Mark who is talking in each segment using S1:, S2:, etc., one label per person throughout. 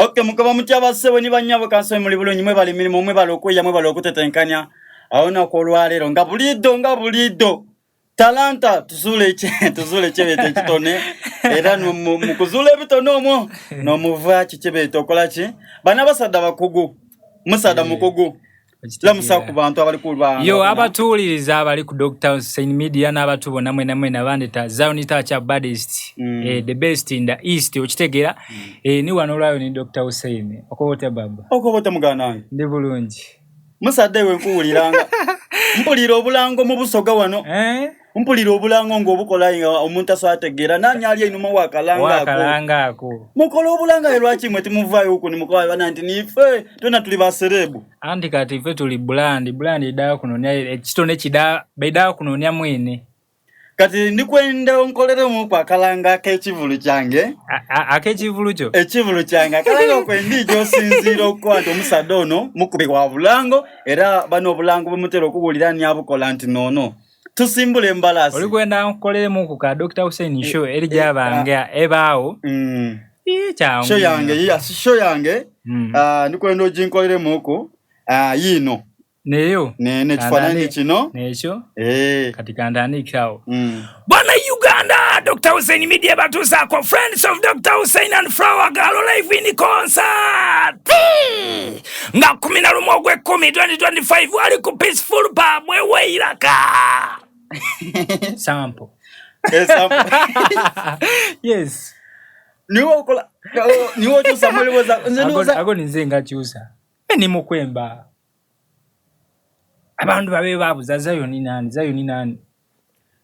S1: Okay, mukoba mutya bassebo ni bannyabo kansobe muli bulungi mwebale emirimu mwebale okweya mwebale okutetenkanya olunaku olwaleero nga buliido nga buliido talanta tuzuule tuzuule kyebeeta ekitone era mu kuzuula ebitone omwo n'omuva kikyebeeta okola ki bano abasadda bakugu musadda eh. mukugu lamusa ku bantu abali ku
S2: yo abatuwuliriza abali ku Dr. Hussein Media n'abatubona mwena mwena bandeta Zion Touch baddest mm. eh, the best in the east okitegera mm. eh, ni wano olwayo ni Dr. Hussein okoba otya baba
S1: okoba otya muganda wange
S2: ndi bulungi
S1: musadde we nkuwuliranga mpulira obulango mu busoga wano eh? mpulira obulango ng'obukola nga omuntu asobola ategeera nani ali einuma wakalanga
S2: ako
S1: mukola obulanga lwaki mwe timuvaayo huku nimukola bana nti nife twena tuli baserebu
S2: anti kati ffe tuli bulandi bulandi edaa kunonya ekitone kida bedaa kunonya mwene
S1: kati ndikwenda onkoleremu akalanga ak'ekivulu kyange
S2: ak'ekivulu kyo
S1: ekivulu kyange akalanga okwendi gyosinziira okukola nti omusadde ono mukubi wa bulango era bano obulango bwemutera okuwulira ni abukola nti noono tusimbula embalaasi
S2: oli kwenda nkukoleremu ku ka Dr. Hussein show eri gyabange ebaawo
S1: mm. show yange show yange mm. ah, ndikwenda oginkoleremuku ah, yiino
S2: neyo
S1: nekifaananyi kino
S2: nekyo eh. kati kantandikirawo mm. bwana uganda dr hussein media batuusaako friends of dr hussein and flower girl live in concert nga 11 ogwekumi 2025 wali ku peaceful pub eweiraka sample yes
S1: niwe okola niwe okyusa
S2: muliboza ago ninze nga kyusa ni mukwemba abantu babe babuza zayoni nani zayoni nani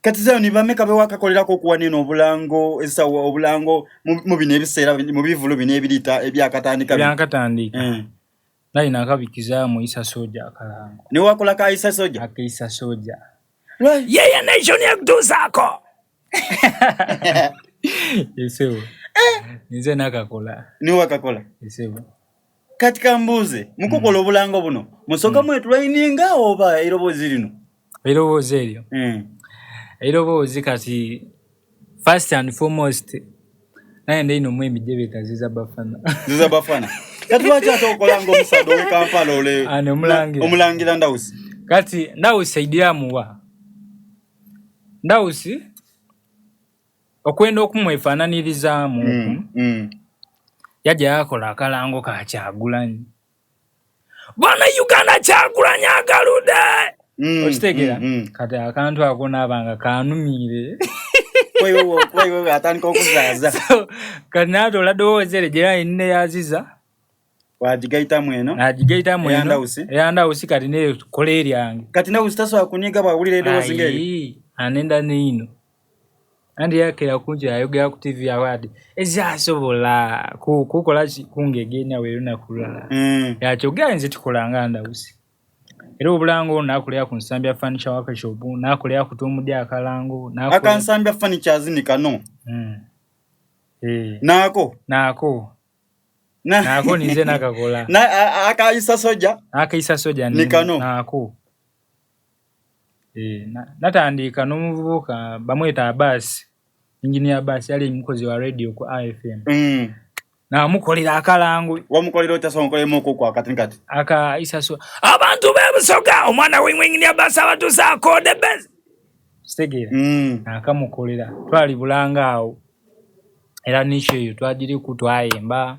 S1: kati zayoni bameka bewakakolerako okuwa neno obulango esawa obulango mu bino ebiseera mu bivulu bino ebirita ebyakatandika
S2: byakatandika mm. naye nakabikizaamu isa soja akalango
S1: niwakola ka isa soja
S2: akaisa soja yeye nation yakutuusaako esebo eh. nze nakakola
S1: niwakakola
S2: esebo
S1: kati kambuuze mukukola mm. obulango buno musooka mm. mwetulaininga oba eroboozi lino
S2: eroboozi eryo mm. eroboozi kati first and foremost naye ndi ino mwemi gye beeta ziza bafana
S1: ziza bafana kati lwaki ate okola nga omusaadde owe kampala ole
S2: omulangira
S1: omulangira ndawusi
S2: kati ndawusi aidiramuwa ndawusi okwenda okumwefaananirizaamu mm, mm. yajja yakola akalango ka kyagulanyi bwana uganda kyagulanyi agaludde mm, okitegeera mm, mm. kati akantu ako naaba nga kanumiire
S1: atandika okuzaaza
S2: kati natoola ddoboozi eryo gyera nne yaziza
S1: wagigaitamu eno
S2: nagigaitamu eno eyandawusi kati nekola eryange
S1: kati ndawusi tasobola kunyiga bwawulira eddoboozi ng'eryo
S2: anenda neino anti yakera kungi ayogera ku tv award ezyasobola kukola kungegenya werunaku lulala mm. yakyogera nze tukolanga ndawusi era obulango nakolera ku nsambya furniture workshop nakolera ku tumudi akalango
S1: akansambya furnitures ni kano mm.
S2: eh.
S1: naako
S2: naako naako ninze nakakola
S1: akaisa soja
S2: akaisa soja
S1: ni kano
S2: naako eh, natandika n'omuvubuka bamweta Abbas engineer Abbas yali mukozi wa radio ku IFM mm. namukolera akalango
S1: wamukolera otya so nkolemu okwo akati kati
S2: aka isaso abantu bebusoga omwana w'imwe engineer Abbas abatusaako the best kitegeera mm. akamukolera twali bulanga awo era nisho eyo twagiriku twayemba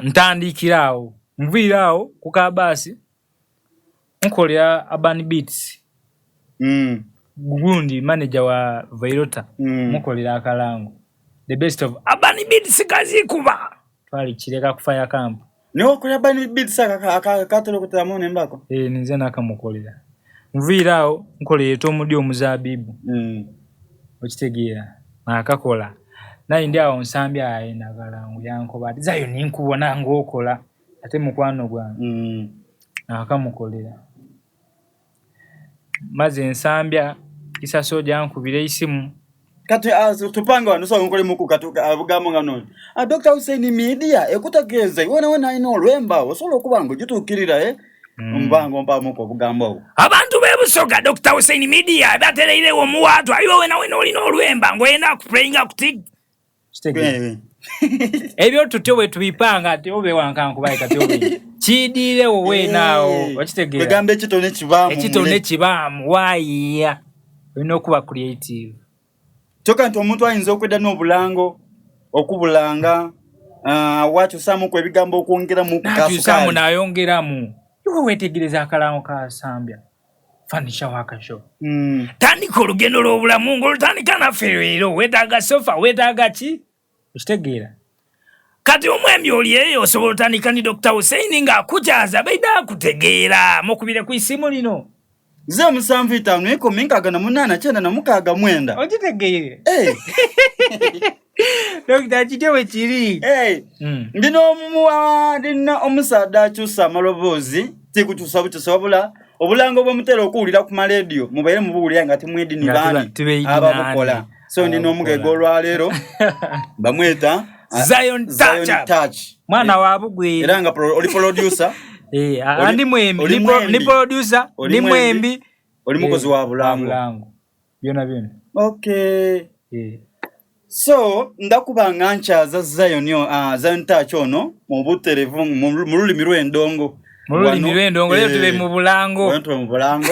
S2: ntandikira awo nviira awo ku kabaasi nkolera Urban Beats mm. gundi manager wa Vairota mm. mukolera akalango the best of Urban Beats kazikuba twali kireka ku fire camp
S1: niwe okolera Urban Beats akatera okuteramu nembako
S2: eh ninze nakamukolera nviira awo nkolera etomudi omuzabibu mm. okitegeera nakakola naye ndi awo nsambya aye nakalango yankoba ati zayo ninkubona ng'okola ate mukwano gwange mm. nakamukolera maze nsambya isaso gyankubira eisimu
S1: kati uh, tupange wano sobola nkolemuku kati uh, nga nono uh, Dr. Hussein media ekutegeeza iwe nawe nalina olwemba osobola okuba nga ogituukirira eh? mm. mbanga ompamuku obugambo obwo
S2: abantu bebusoga Dr. Hussein media batereirewo omuwaatwa iwe wena wena olina olwemba ng'oyenda kuplayinga ku tik eh. Ebyo tutyo bwe tubipanga ati obe wankankubaye kati obe kiidiirewo weenaawo
S1: Eh,
S2: okitegeera.
S1: Kwegamba ekitone kibaamu.
S2: Ekitone
S1: mule.
S2: kibaamu waayiiya, olina okuba creative.
S1: Kyokka nti omuntu ayinza okwedda n'obulango okubulanga wakyusaamuku ebigambo okwongeramu ku
S2: Nakyusaamu
S1: kasukaali.
S2: nayongeramu. Iwe weetegereza akalango ka Sambya Furniture Workshop. Tandika olugendo lw'obulamu ng'olutandika naffe leero. Weetaaga sofa, weetaaga ki? Okitegeera? Kati omwembi oli eyo osobola otandika ni Dr. Hussein ng'akukyaza baida akutegeera. Mukubire ku isimu lino.
S1: 075 10 68 96.
S2: Okitegeere?
S1: Hey.
S2: Dokita kityo bwe kiri.
S1: Hey. Ndina omuwa ndina omusaadha akyusa amaloboozi tikukyusa bukyusa wabula obulango bwemutera okuwulira ku maleediyo mubeere mubuwulira nga timwedi ni
S2: Nga
S1: baani
S2: tibeidi
S1: ababukola.
S2: nani
S1: So ndina omugaiga
S2: ababukola.
S1: olwaleero bamweta
S2: Zion
S1: Zion
S2: Touch.
S1: Touch.
S2: Mwana wa Bugwe.
S1: Era nga oli producer.
S2: Eh, ndi mwembi,
S1: Oli
S2: ndi
S1: mwembi.
S2: producer,
S1: Oli
S2: ndi
S1: mwembi.
S2: mwembi.
S1: Oli mukozi wa bulango.
S2: Bulango. Byona byona.
S1: Okay. So ndakuba nga nkyaza Zion, Zion Touch ono mu buterevu mu lulimi lw'endongo.
S2: Mu lulimi lw'endongo leero tube mu bulango.
S1: Wano tube mu bulango.